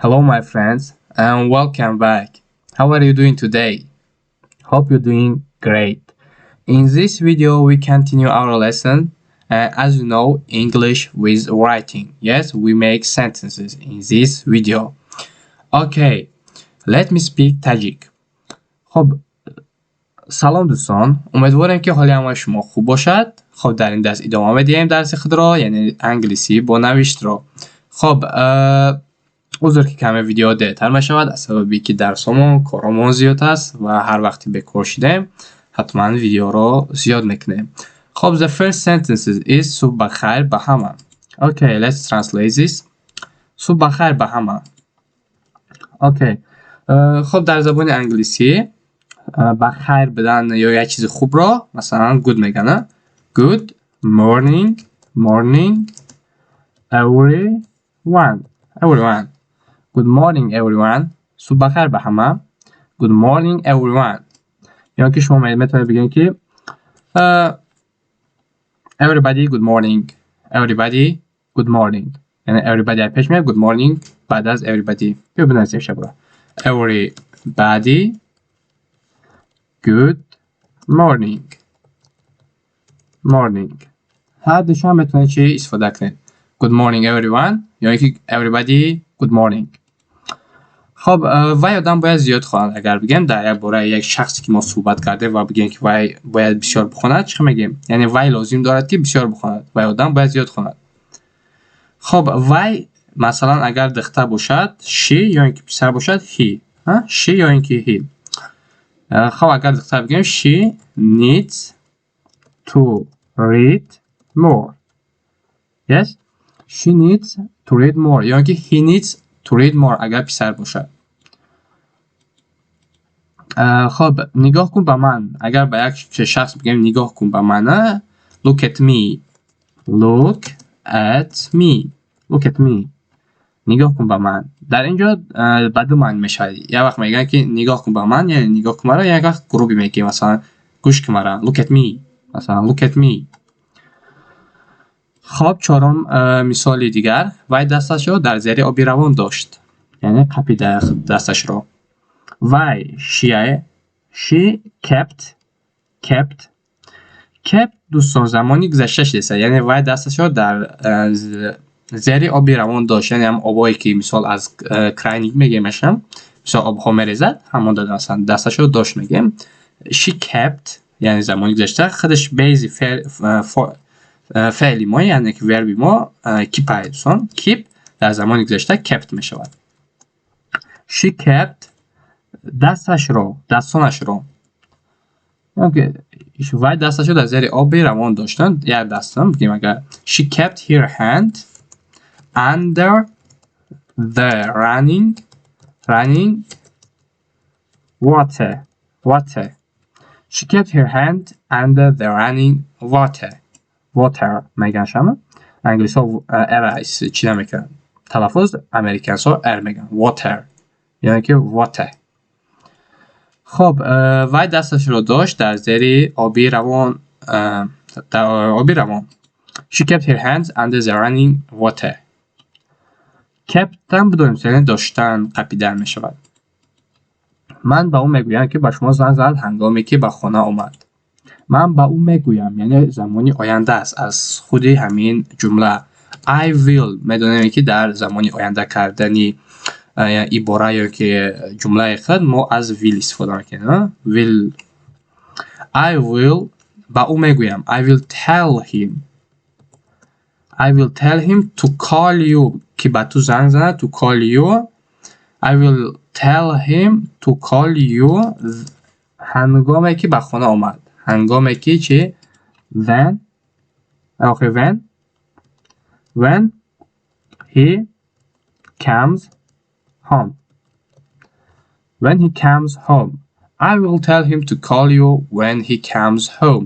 Hello, my friends, and welcome back. How are you doing today? Hope you're doing great. In this video, we continue our lesson. As you know, English with writing. Yes, we make sentences in this video. Okay, let me speak Tajik. Хоб, салом дӯстон, умедворем, ки ҳоли ҳамаи шумо хуб бошад. Хоб, дар ин дарс идома медиҳем дарси худро, яъне англисӣ бо навиштро. Хоб, узр, ки каме видео дертар мешавад, аз сабаби ки дарсҳомон, коромон зиёд аст ва ҳар вақте бекор шудем, ҳатман видеоро зиёд мекунем. Хоб, the first sentence is "Субҳ ба хайр ба ҳама". Okay, let's translate this. Субҳ ба хайр ба ҳама. Okay. Хоб, дар забони англисӣ ба хайр будан ё як чизи хубро масалан good мегӯянд. Good morning, morning, everyone, everyone. Good morning, everyone. Субҳ ба хайр ба ҳама. Good morning, everyone. Ё ки шумо метавонед бигӯед, ки everybody good morning. Everybody good morning. Яъне everybody пеш меояд, good morning баъд аз everybody. Биё бинависем шабро. Everybody good morning. Morning. Ҳар душам метавонед чӣ истифода кунед. Good morning, everyone ё ин ки everybody good morning. Хоб, вай одам бояд зиёд хонад. Агар бигем дар як бораи як шахсе, ки мо суҳбат кардем, ва бигем, ки вай бояд бисёр бихонад, чӣ мегӯем? Яъне вай лозим дорад, ки бисёр бихонад. Вай одам бояд зиёд хонад. Хоб, вай масалан, агар духтар бошад, she, ё ин ки писар бошад, he. She ё ин ки he. Хоб, агар духтар бигем, she needs to read more. Yes? She needs to read more. Ё ин ки he needs to read more, агар писар бошад. Хоб, нигоҳ кун ба ман. Агар ба як шахс бигӯем "нигоҳ кун ба ман", look at me. Look at me. Look at me. Нигоҳ кун ба ман. Дар ин ҷо ба ду маъни мешавад. Як вақт мегӯянд, ки нигоҳ кун ба ман, яъне нигоҳ кун маро, як вақт грубый мегӯем, масалан, гӯш кун мара, look at me. Масалан, look at me. Хоб, чорум мисоли дигар: вай дасташро дар зери оби равон дошт. Яъне қапида дасташро. Вай, she, she kept, kept, kept, дӯстон, замони гузашта шудааст. Яъне вай дасташро дар зери оби равон дошт. Яъне ҳам обҳое, ки мисол аз краник мегӯемашам, мисол обҳо мерезад, ҳамон масалан дасташро дошт мегӯем. She kept, яъне замони гузашта, худаш base феъли мо, яъне ки verb и мо keep ай, дӯстон. Keep дар замони гузашта kept мешавад. She kept дасташро, дастонашро. Вай дасташро дар зери оби равон дошт. Як дастам бигем агар, she kept her hand under the running water, water. She kept her hand under the running water. Water мегӯянд шама. Англисҳо r чӣ намекунанд. Талаффуз американсҳо r мегӯянд. Water. Ё ки water. Хоб, вай дасташро дошт дар зери оби равон, дар оби равон. She kept her hands under the running water. Kept ам бидонем, яъне доштан, қапидан мешавад. Ман ба ӯ мегӯям, ки ба шумо занг занад, ҳангоме ки ба хона омад. Ман ба ӯ мегӯям, яъне замони оянда аст аз худи ҳамин ҷумла. I will, медонем, ки дар замони оянда кардани ибора ё ки ҷумлаи худ мо аз will истифода мекунем. Will. I will, ба ӯ мегӯям. I will tell him. I will tell him to call you, ки ба ту занг занад, to call you. I will tell him to call you ҳангоме ки ба хона омад. Ҳангоме ки чӣ? Then, охир, when he comes home. When he comes home. I will tell him to call you when he comes home.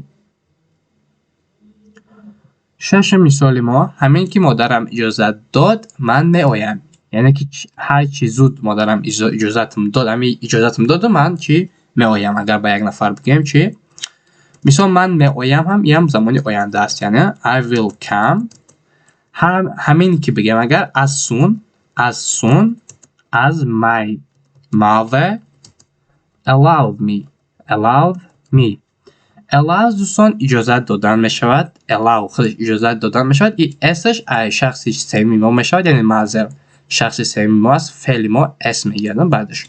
Шашум мисоли мо: ҳамин ки модарам иҷозат дод, ман меоям. Яъне ки ҳар чӣ зуд модарам иҷозатам дод, ҳамин иҷозатам доду, ман чӣ, меоям. Агар ба як нафар бигӯем чӣ? Мисол, ман меоям ҳам, иам замони оянда аст, яъне I will come. Ҳамин ки бигӯем агар, as soon, as soon As my mother allowed me. Allowed me. Allows, дӯстон, иҷозат додан мешавад. Allow худаш иҷозат додан мешавад. И s-аш ай шахси сеюми мо мешавад, яъне mother шахси сеюми мо аст, феъли мо s мегардад баъдаш.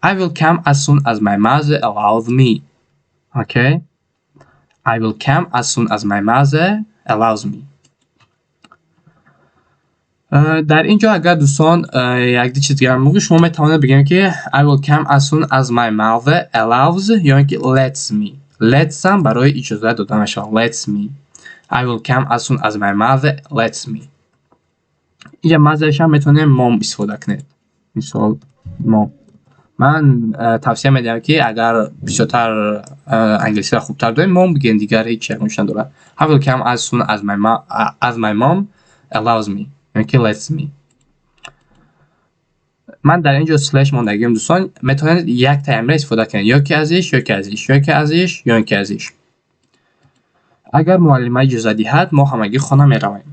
I will come as soon as my mother allows me. Okay? I will come as soon as my mother allows me. Дар ин ҷо агар, дӯстон, якди чиз дигар мугӯ, шумо метавонед бигӯем, ки I will come as soon as my mother allows ё ин ки lets me. Lets ҳам барои иҷозат дода мешавад. Lets me. I will come as soon as my mother lets me. Инҷа mother ҳам метавонем mom истифода кунед. Мисол, mom. Ман тавсия медиҳам, ки агар бисёртар англисиро хубтар донед, mom бигӯед, дигар ҳеҷ ягон чиз надорад. I will come as soon as my mom allows me ё ки lets me. Ман дар ин ҷо слеш мондагиам, дӯстон, метавонед як таямра истифода кунед, ё ки аз иш, ё ки аз иш, ё ки аз иш, ё ин ки аз иш. Агар муаллима иҷоза диҳад, мо ҳамагӣ хона меравем.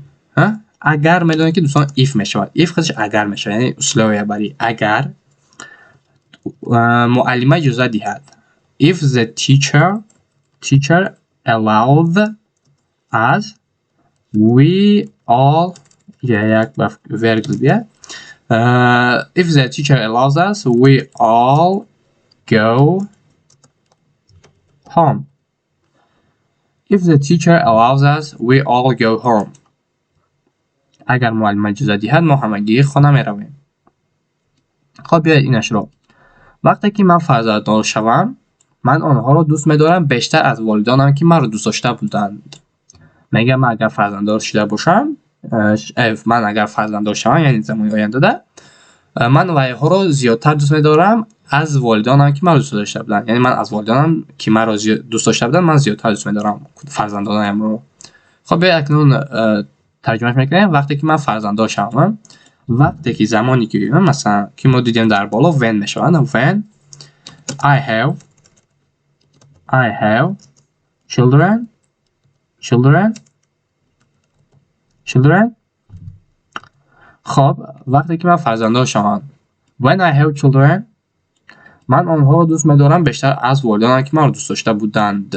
Агар медонед, ки, дӯстон, if мешавад. If худаш агар мешавад, яъне условия бари агар муаллима иҷоза диҳад. If the teacher allowed us, we all, як вергул бия. If the teacher allows us, we all go home. If the teacher allows us, we all go home. Агар муаллима иҷоза диҳад, мо ҳамагӣ хона меравем. Хоб, биёед инашро. Вақте ки ман фарзанддор шавам, ман онҳоро дӯст медорам бештар аз волидонам, ки маро дӯст дошта буданд. Мегӯям, ман агар фарзанддор шуда бошам, ман агар фарзанддор шавам, яъне замони ояндада, ман вайҳоро зиёдтар дӯст медорам аз волидонам, ки маро дӯст дошта буданд. Яъне ман аз волидонам, ки маро дӯст дошта буданд, ман зиёдтар дӯст медорам фарзандонамро. Хоб, биёед акнун тарҷумаш мекунем. Вақте ки ман фарзанддор шавам, вақте ки, замоне ки, масалан, ки мо дидем дар боло, when мешавад. When I have children, children, children. Хоб, вақте ки ман фарзанддор шавам, when I have children, ман онҳоро дӯст медорам бештар аз волидонам, ки маро дӯст дошта буданд.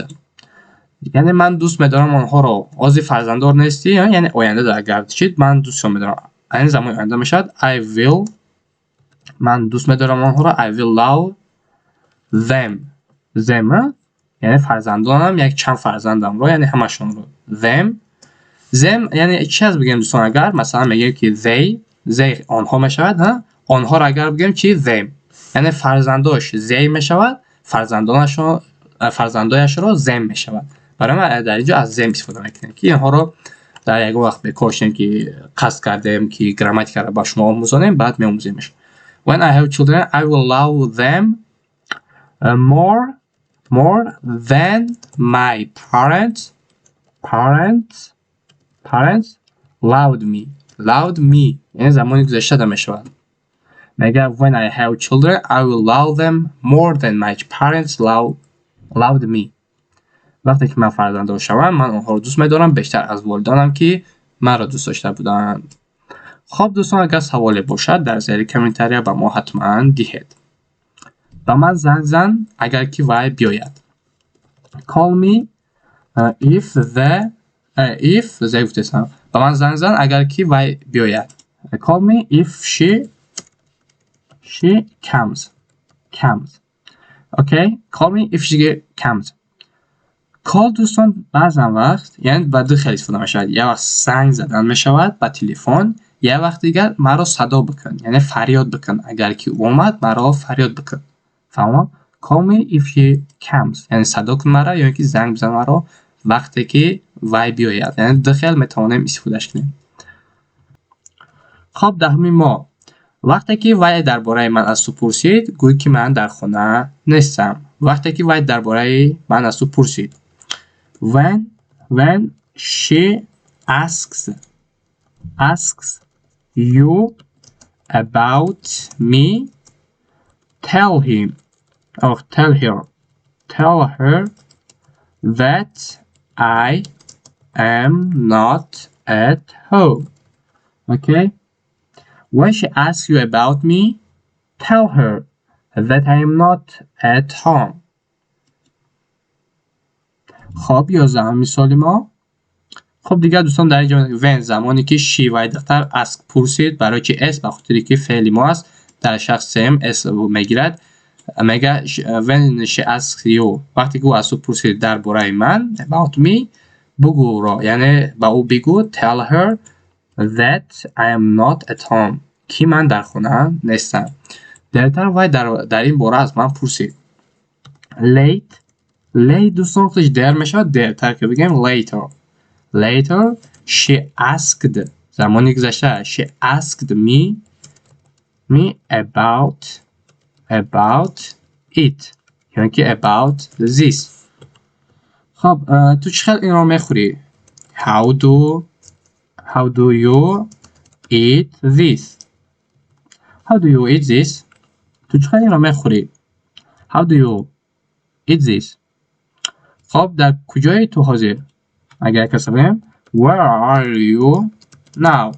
Яъне ман дӯст медорам онҳоро. Ҳозир фарзанддор нестӣ, яъне оянда агар чид, ман дӯстшон медорам. Яъне замони оянда мешавад. I will, ман дӯст медорам онҳоро. I will love them. Them, яъне фарзандонам, як чанд фарзандамро, яъне ҳамашонро. Them. Them яъне чӣ аст бигӯем, дӯстон, агар масалан мегӯем, ки they, they онҳо мешавад, онҳоро агар бигӯем чи? Them. Яъне фарзандош they мешавад, фарзандонашон, фарзандояшро them мешавад. Барои ман дар инҷо аз them истифода мекунем, ки инҳоро дар ягон вақт бекор шудем, ки қасд кардем, ки грамматикаро ба шумо омӯзонем, баъд меомӯземш. When I have children, I will love them more than my parents loved me. Loved me яъне замони гузашта мешавад. Мегӯяд: when I have children, I will love them more than my parents loved me. Вақте ки ман фарзанддор шавам, ман онҳоро дӯст медорам бештар аз волидонам, ки маро дӯст дошта буданд. Хоб, дӯстон, агар саволе бошад, дар зери комментария ба мо ҳатман диҳед. Ба ман занг зан, агар ки вай биёяд. Call me if the гуфтесам. Ба ман занг зан, агар ки вай биёяд. Call me if she comes. Okay, call me if she comes. Call, дӯстон, баъзан вақт яъне ба ду хел истифода мешавад. Як вақт занг задан мешавад ба телефон, як вақт дигар маро садо бикун, яъне фарёд бикун. Агар ки ӯ омад, маро фарёд бикун. Фаҳмо? Call me if she comes, яъне садо кун маро ё ин ки занг бизан маро, вақте ки вай биёяд. Яъне ду хел метавонем истифодаш кунем. Хоб, даҳуми мо. Вақте ки вай дар бораи ман аз ту пурсид, гӯй, ки ман дар хона нестам. Вақте ки вай дар бораи ман аз ту пурсид. When she asks you about me, tell him or tell her that I am not at home. Okay? When she asks you about me, Tell her that I am not at home. Хоб, 11-ум мисоли мо. Хоб, дигар дӯстон, дар инҷо when, замоне ки she, вай духтар, ask, пурсид. Барои чи s? Ба хотире ки феъли мо аст, дар шахс сеюм s мегирад. Мега when she asks you, вақте ки ӯ аз ту пурсид дар бораи ман, about me, бугӯро, яъне ба ӯ бигӯ, tell her that I am not at home, ки ман дар хона нестам. Дертар вай дар ин бора аз ман пурсид. Late, late, дӯстон, худаш дер мешавад, дертар ки бигӯем, later. Later she asked, замони гузашта, she asked me about it ё ки about this. Хоб, ту чӣ хел инро мехӯрӣ? How do you eat this? How do you eat this? Ту чӣ хел инро мехӯрӣ? How do you eat this? Хоб, дар куҷои ту ҳозир? Агар касе бигӯем, where are you now?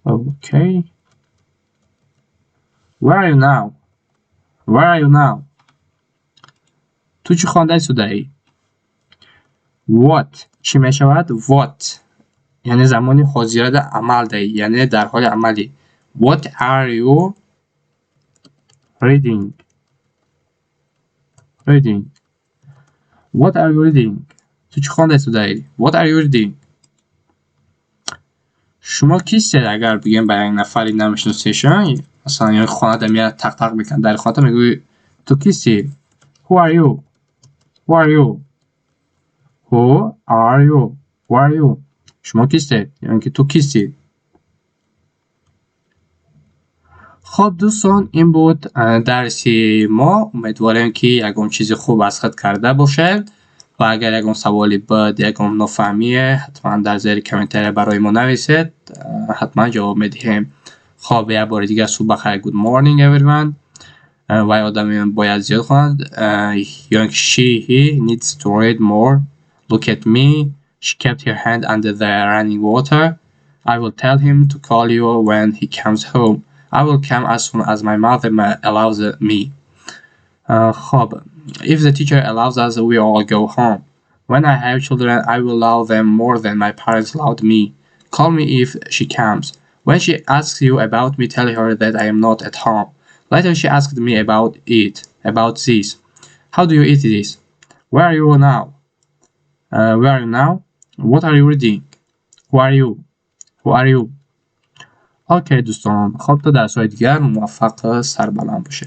Okay, where are you now? Where are you now? Ту чӣ хонда истодаӣ? What чӣ мешавад? What, яъне замони ҳозирада амал даҳӣ, яъне дар ҳоли амалӣ. What are you reading? Reading. What are you reading? Ту чӣ хонда истодаӣ? What are you reading? Шумо кистед, агар бигӯем ба як нафаре намешиносешон, масалан, ё хонада меяд, тақ-тақ мекунад дари хоната, мегӯӣ: «Ту кистӣ?» Who are you? Who are you? Who are you? Who are you? Шумо кистед ё ин ки ту кистӣ? Хоб, дӯстон, ин буд дарси мо. Умедворем, ки ягон чизи хуб аз худ карда бошед ва агар ягон саволе буд, ягон нофаҳмие, ҳатман дар зери комментария барои мо нависед, ҳатман ҷавоб медиҳем. Хоб, як бори дигар субҳ бахайр. Good morning, everyone. Вай одаме бояд зиёд хонад ё ин ки she, he needs to read more. Look at me. She kept her hand under the running water. I will tell him to call you when he comes home. I will come as soon as my mother allows me. Хоб, if the teacher allows us, we all go home. When I have children, I will love them more than my parents loved me. Call me if she comes. When she asks you about me, tell her that I am not at home. Later she asked me about it, about this. How do you eat this? Where are you now? Where are you now? What are you reading? Who are you? Who are you? Okay, дӯстон, хоб, то дарсҳои дигар муваффақ, сарбаланд бошед.